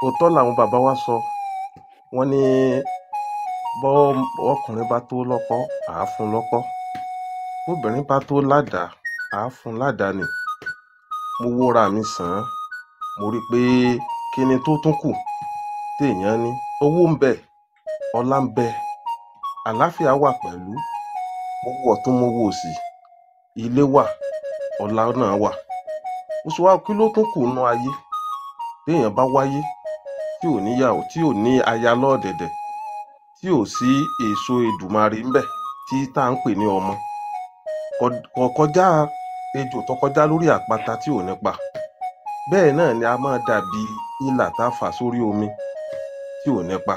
Òótọ́ làwọn bàbá wa sọ, wọ́n ní bọ́ ọkùnrin bá tó lọ́kọ, àá fún lọ́kọ. Bóbìnrin bá tó ládàá, àá fún ládàá ni. Mo wóra mi sàn án, mo rí i pé kíni tó tún kù téèyàn ní. Owó ń bẹ, ọlá ń bẹ, àlàáfíà wà pẹ̀lú. Mo wo ọ̀tún, mo wo òsì, ilé wà, ọlá náà wà. Mo sì wá kí ló tún kù nínú ayé téèyàn bá wáyé tí ò níyàwó, tí ò ní aya lọ́ọ̀dẹ̀dẹ̀, tí ò sí èso Èdùmàrè ńbẹ̀ tí tá à ń pè ní ọmọ. Kò kọjá ejò tó kọjá lórí àpáta tí ò nípa. Bẹ́ẹ̀ náà ni a máa dàbí ìlà tá a fà sórí omi tí ò nípa.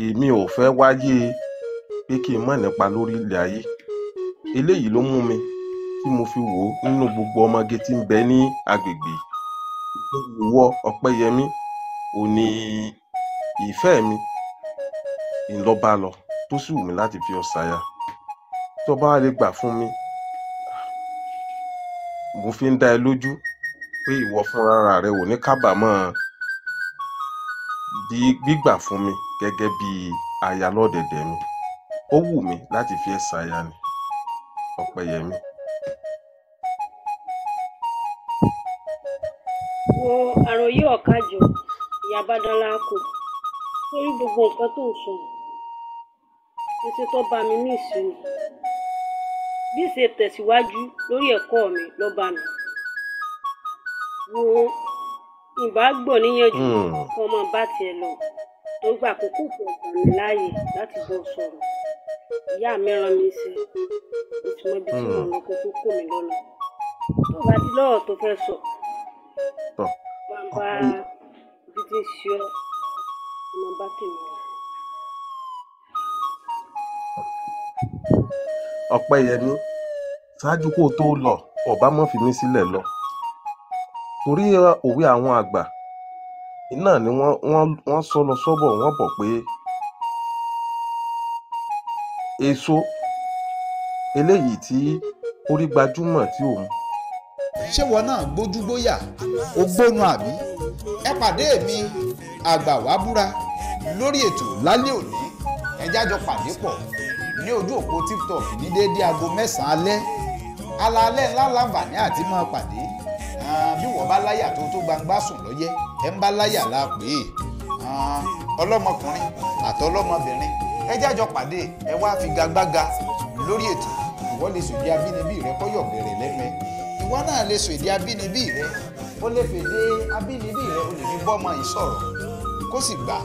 Èmi ò fẹ́ wáyé pé kí n má nípa lórí ilẹ̀ ayé. Eléyìí ló mú mi tí mo fi wò ó nínú gbogbo ọmọge tí ń bẹ ní agbègbè yìí. Ìwọ Ọpẹ́yẹmí ò ní ìfẹ́ mi ń lọ bá lọ tó sì wù mí láti fi ọ ṣaya. Tó bá lè gbà fún mi, mo fi ń dá ẹ lójú pé ìwọ fúnra rẹ ò ní kábàámọ̀ di gbígbà fún mi gẹ́gẹ́ bí aya lọ́dẹ̀dẹ̀ mi. Ó wù mí láti fi ẹ́ ṣaya ni, Ọpẹ́yẹmí. Wo àròyé ọ̀kájọ ìyá Bádọ́lá kù lórí gbogbo nǹkan tó ń sọ ṣe tó bá mi ní ìsinmi bí ṣe tẹ̀síwájú lórí ẹ̀kọ́ mi ló bá mi. Wo ìbá gbọ́ níyànjú kó ọmọ bá tiẹ̀ lọ tó gbà àkókò kò gbà mí láàyè láti bọ́ sọ̀rọ̀. Ìyá mi rán mi sí mo ti mọ ibi tí mo lọ kó tó kò mí lọ́nà. Tó bá ti lọ́rọ̀ tó fẹ́ sọ, bá ń bá ibi tí ń ṣe ọ́, mo bá tèmi lọ. Ọpẹ́yẹmí, ṣáájú kó o tó lọ, ọba mọ́ fi mí sílẹ̀ lọ. Torí òwe àwọn àgbà náà ni wọ́n sọ lọ sọ́bọ̀, wọ́n bọ̀ pé èso eléyìí tí orí gbajúmọ̀ tí òun. Ṣé wọn náà gbójúgbóyà ó gbónu àbí? Ẹ pàdé mi àgbà wá búra lórí ètò lálẹ́ òní. Ẹ jájọ pàdé pọ̀ ní ojú òpó TikTok ní déédé aago 9 alẹ́. Alaalẹ́ ńlá láǹfààní àti máa pàdé. Bí wọ́n bá láyà tó gbangba sùn lọ́yẹ́, ẹ ń bá láyà la pè é. Ọlọ́mọkùnrin àtọlọ́mọbìnrin ẹ jájọ pàdé, ẹ wá figagbága lórí ètò. Ìwọ lè sọ èdè abínibí rẹ kọ́yọ̀ gẹ̀rẹ̀ lẹ́nu ẹ. Ìwọ náà lè sọ èdè abínibí rẹ, ó lè fèdè abínibí rẹ, ó lè fi bọ́mọ yìí sọ̀rọ̀ kó sì gbà.